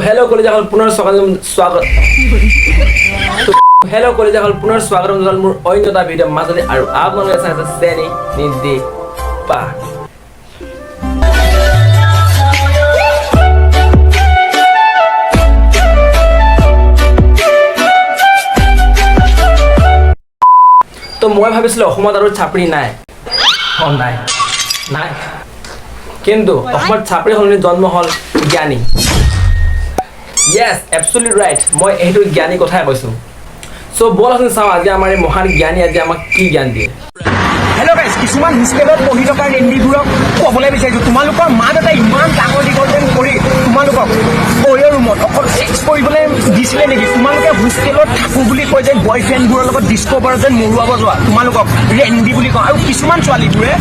Hello' কলিজাসকল, পুনৰ স্বাগতম স্বাগত হেল্ল' কলিজাসকল, পুনৰ স্বাগতম জনাল মোৰ অন্য এটা ভিডিঅ' মাজতে। আৰু আপোনালোকে চাই আছে চেনি নিদি পা। তো মই ভাবিছিলোঁ অসমত আৰু চাপৰি নাই। অ নাই নাই, কিন্তু অসমত চাপৰি সলনি জন্ম হ'ল জ্ঞানী। য়েছ, এবচলিউট ৰাইট, মই সেইটো জ্ঞানী কথাই কৈছোঁ। চ' ব'লাচোন চাওঁ আজি আমাৰ এই মহান জ্ঞানী আজি আমাক কি জ্ঞান দিয়ে। হেল্ল' গাইজ, কিছুমান হোষ্টেলত পঢ়ি থকা ৰেণ্ডীবোৰক ক'বলৈ বিচাৰিছোঁ, তোমালোকৰ মা দেউতাই ইমান ডাঙৰ দীঘল যেন কৰি তোমালোকক অয়ৰ ৰুমত অকল ছেক্স কৰিবলৈ দিছিলে নেকি? তোমালোকে হোষ্টেলত থাকোঁ বুলি কৈ যেন বয়ফ্ৰেণ্ডবোৰৰ লগত ডিস্কো বাৰত যেন মৰুৱাব যোৱা, তোমালোকক ৰেণ্ডী বুলি কওঁ। আৰু কিছুমান ছোৱালীবোৰে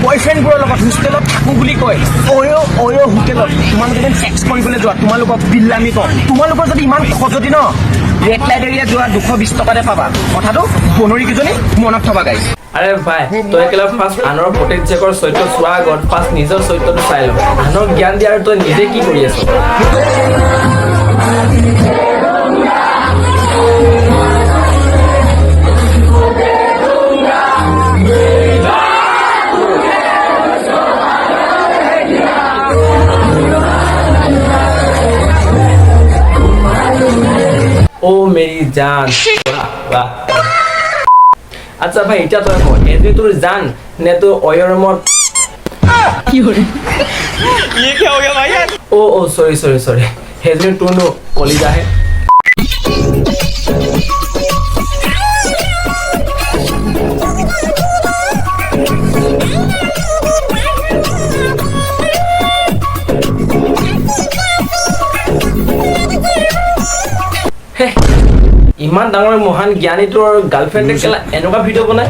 বয়ফ্ৰেণ্ডবোৰৰ লগত হোষ্টেলত থাকোঁ বুলি কয় অয় অয় হোটেলত তোমালোকে যেন ছেক্স কৰিবলৈ যোৱা, তোমালোকক বিল্লামি কওঁ। তোমালোকৰ যদি ইমান খজতি ন, ৰেড লাইট এৰিয়াত যোৱা, 220 টকাতে পাবা। কথাটো বনৰীকেইজনী মনত থবা গাইজ। আৰে ভাই, তই কেলা ফাৰ্ষ্ট আনৰ প্ৰত্যেক জীয়েকৰ চৰিত্ৰ চোৱাৰ আগত ফাৰ্ষ্ট নিজৰ চৰিত্ৰটো চাই ল। আনক জ্ঞান দিয়াৰ তই নিজে কি কৰি আছ? অ' মেৰি জান, বাহ বাহ। আচ্ছা ভাই, এতিয়া তই ক, এইটো তোৰ জান নে তোৰ অয়ৰ ৰুমত? অ' অ' চৰি চৰি চৰি, সেইজনী তোৰনো কলিজাহে। হেহ, ইমান ডাঙৰ মহান জ্ঞানী তোৰ গাৰ্লফ্ৰেণ্ডে কেলা এনেকুৱা ভিডিঅ' বনাই।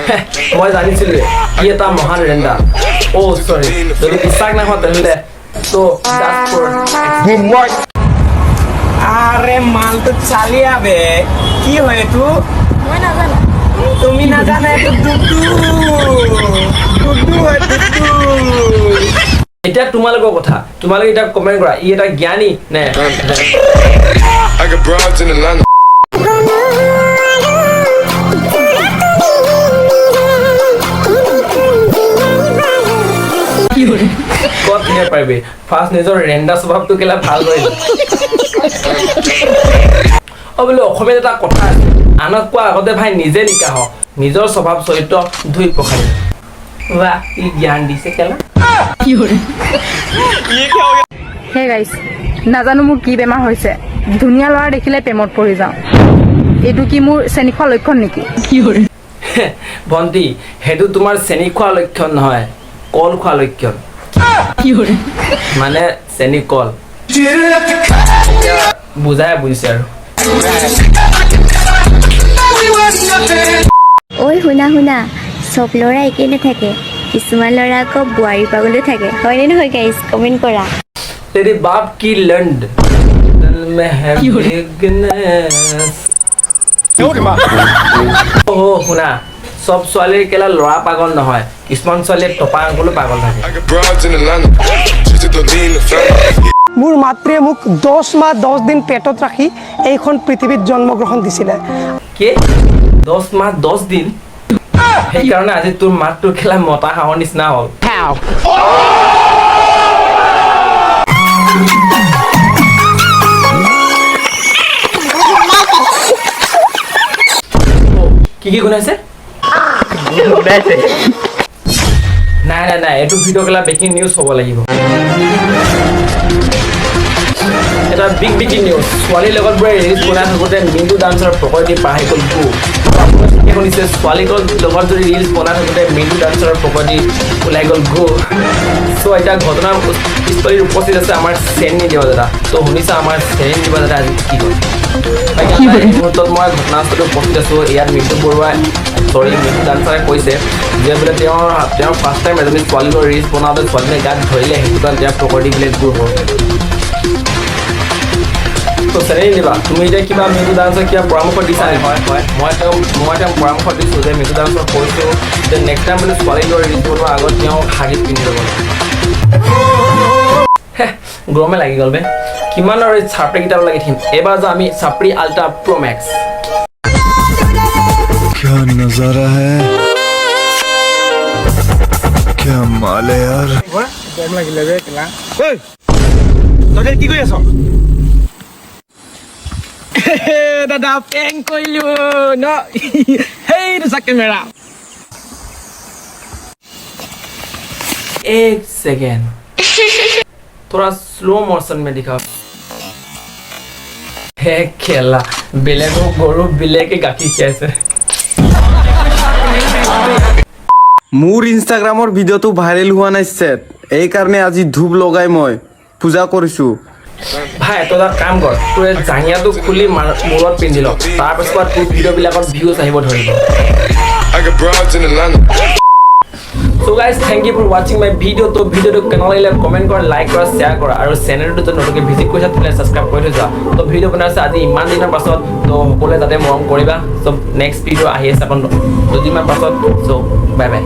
হেহ, মই জানিছিলোৱে ই এটা মহান ৰেণ্ডা। অ' চৰি, যদি বিশ্বাস নহয় তেনেহ'লে ত' জাষ্ট ফৰ আৰে মালটো চালিয়া বে, কি হয় এইটো? মই নাজানো। তুমি নাজানা? এইটো দুদু, দুদু হয়, দুদু। এতিয়া তোমালোকৰ কথা, তোমালোকে এতিয়া কমেণ্ট কৰা, ই এটা জ্ঞানী নে? I got broads in Atlanta. ক'ত নিব পাৰিবি? ফাৰ্ষ্ট নিজৰ ৰেণ্ডা স্বভাৱটো কেলা ভাল কৰি ল। অ বোলো, অসমীয়াত এটা কথা আছে, আনক কোৱা আগতে ভাই নিজে নিকা হ, নিজৰ স্বভাৱ চৰিত্ৰ ধুই পখালি। বাহ, কি জ্ঞান দিছে কেলা। হে গাইছ, নাজানো মোৰ কি বেমাৰ হৈছে, ধুনীয়া ল'ৰা দেখিলে প্ৰেমত পৰি যাওঁ। এইটো কি মোৰ চেনি খোৱা লক্ষণ নেকি? ভণ্টি, সেইটো তোমাৰ চেনি খোৱা লক্ষণ নহয়, কল খোৱা লক্ষণ, মানে চেনি কল। এতিয়া বুজাই বুজিছে আৰু। ঐ শুনা শুনা, চব ল'ৰা একেই নাথাকে, কিছুমান ল'ৰা আকৌ বোৱাৰী পাগলো থাকে, হয়নে নহয় গাইজ? কমেণ্ট কৰা। तेरे बाप की लंड दिल में है weakness। অ' শুনা, চব ছোৱালীৰ কেলা ল'ৰা পাগল নহয়, কিছুমান ছোৱালীয়ে টপা আংকুলো পাগল থাকে। I got broads in Atlanta. Just to lean the family. মোৰ মাতৃয়ে মোক 10 মাহ 10 দিন পেটত ৰাখি এইখন পৃথিৱীত জন্মগ্ৰহণ দিছিলে। কি, 10 মাহ 10 দিন? সেইকাৰণে আজি তোৰ মাতটো খেলা মতা হাঁহৰ নিচিনা হ'ল। অ, কি কি শুনাইছে? নাই নাই নাই, এইটো ভিডিঅ' কেলা ব্ৰেকিং নিউজ হ'ব লাগিব। এটা বিগ বিগ নিউজ, ছোৱালীৰ লগত বোৰে ৰিলচ বনাই থাকোঁতে মিণ্টু ডান্সৰ প্ৰকৃতি পাৰ হৈ গ'ল গো। আপোনালোকে ঠিকে শুনিছে, ছোৱালীৰ লগত যদি ৰিলচ বনাই থাকোঁতে মিণ্টু ডান্সৰ প্ৰকৃতি ওলাই গ'ল গো। চ' এতিয়া ঘটনা স্থলীত উপস্থিত আছে আমাৰ চেনি দেৱা দাদা। ত' শুনিছা, আমাৰ চেনি দেৱা দাদা আজি কি হ'ল? এই মুহূৰ্তত মই ঘটনাস্থলীত উপস্থিত আছোঁ। ইয়াত মিণ্টু বৰুৱাই, চৰি, মিণ্টু ডান্সাৰে কৈছে যে বোলে তেওঁৰ ফাৰ্ষ্ট টাইম এজনী ছোৱালীৰ লগত ৰিলচ বনাওঁতে ছোৱালীজনীয়ে গাত ধৰিলে, সেইটো কাৰণে তেওঁৰ প্ৰকৃতি বোলে গুৰ হ'ল। তো চেনি দিবা, তুমি এতিয়া কিবা মিণ্টু ডান্সৰ কিবা পৰামৰ্শ দিছা নেকি? হয় হয়, মই তেওঁক পৰামৰ্শ দিছোঁ যে মিণ্টু ডান্সক কৈছোঁ যে নেক্সট টাইম বোলে ছোৱালীৰ লগত ৰিলচ বনোৱাৰ আগত তেওঁ হাগিজ পিন্ধি ল'ব লাগে। গৰমে লাগি গ'ল বে। কিমান আৰু এই চাপৰিকেইটা লাগি থাকিম? এইবাৰ যাওঁ আমি চাপৰি আল্ট্ৰা প্ৰ' মেক্স। क्या नजारा है, क्या माल है यार। ঐ, তহঁতে কি কৰি আছ? দাদা, প্ৰেংক কৰিলো ন? সেইটো চা কেমেৰা। एक सेकेंड, थोड़ा स्लो मोशन में दिखाओ। হে খেলা, বেলেগৰ গৰু বেলেগে গাখীৰ খীৰাইছে। মোৰ ইনষ্টাগ্ৰামৰ ভিডিঅ'টো ভাইৰেল হোৱা নাই চেট, এইকাৰণে আজি ধূপ লগাই মই পূজা কৰিছোঁ। ভাই, তই এটা কাম কৰ, তোৰ এই জাঙিয়াটো খুলি মূৰত পিন্ধি ল। তাৰপিছত তোৰ ভিডিঅ'বিলাকত ভিউজ আহিব ধৰিব। I got broads in Atlanta. So guys, thank you for watching my video. তো ভিডিঅ'টো কেনেকুৱা লাগিলে কমেণ্ট কৰা, লাইক কৰা, শ্বেয়াৰ কৰা আৰু চেনেলটো যদি নতুনকৈ ভিজিট কৰিছা, তেতিয়াহ'লে ছাবস্ক্ৰাইব কৰি থৈ যোৱা। তো ভিডিঅ' বনাইছে আজি ইমান দিনৰ পাছত, তো সকলোৱে যাতে মৰম কৰিবা। চ' নেক্সট ভিডিঅ' আহি আছে আপোনাৰ দুদিনমান পাছত। চ' বাই বাই।